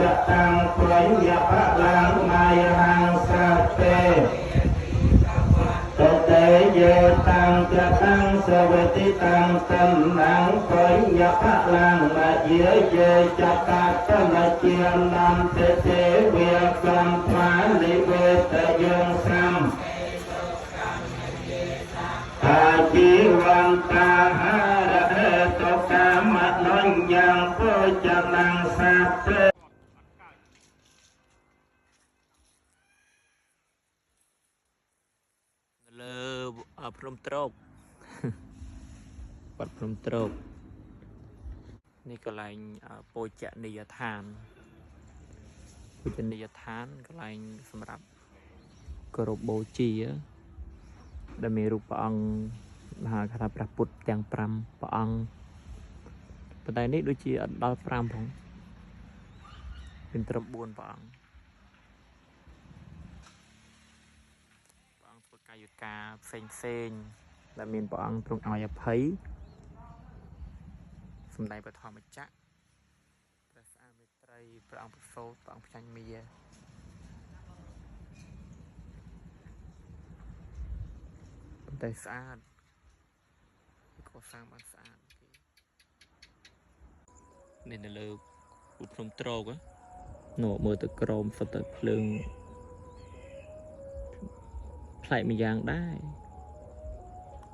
ចតាំងប្រយៈបលាំងមាយហង្សតេតតេយេតាំងចតាំងសវតិតាំងតំណាំងប្រយៈបលាំងមាយេយេចតាតលជានំតេទេវេកំថ្មាលិវេតយងសំអាជីវន្តាហារហេតុកាមនញ្ញងពុចនំសត្វ លើភ្នំត្រោកវត្តភ្នំត្រោកនេះកន្លែងបូជនីយដ្ឋានបូជនីយដ្ឋានកន្លែងសម្រាប់គោរពបូជាដែលមានរូបព្រះអង្គមហាថាព្រះពុទ្ធទាំង5ព្រះអង្គប៉ុន្តែនេះដូចជាអត់ដល់5ផងមានត្រឹម4ព្រះអង្គព្រះអង្គធ្វើកាយវិការផ្សេងផ្សេងដែលមានព្រះអង្គទ្រង់ឲ្យអភ័យសម្ដែងព្រះធម្មចក្រព្រះស្អាតមេត្រីព្រះអង្គប្រសូតព្រះអង្គផ្ចាញ់មាប៉ុន្តែស្អាតកសាងបានស្អាតគេនេះនៅលើភ្នំត្រោកនោះមើលទៅក្រោមសុទ្ធតែភ្លើងប្លែកម្យ៉ាងដែរ។